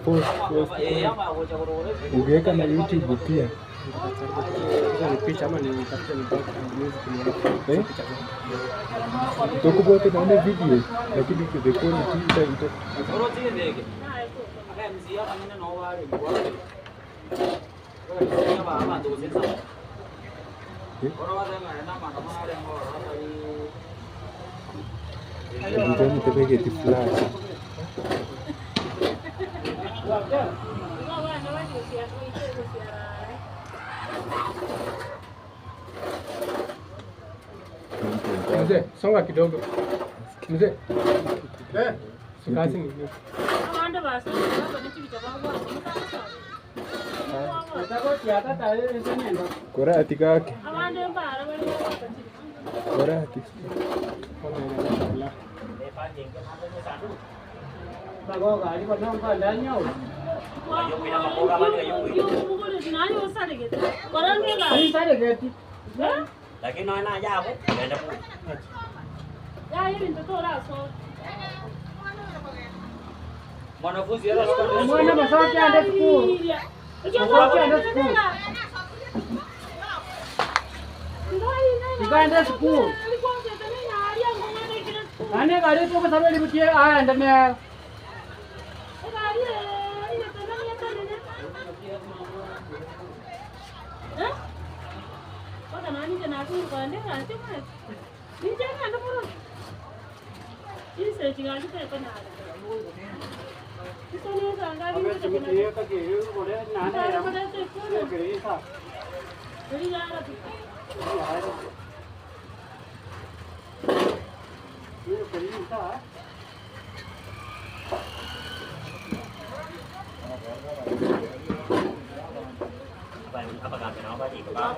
Post, post. Ukiweka na YouTube pia. Eh? Tokubwate naone video lakini the quality ita ita Eh? Ebitani tebegeti flash. Mzee, songa kidogo. Mzee. Eh, sukasi ni. Korati gaki. Korati. Lakini naona ajabu genda mu Mwanafunzi hela Mwana masoki ande school. Masoki ande school. Uganda school. Ane gari to ko sabeli butie a ande me. Apa ka na ba di ka ba?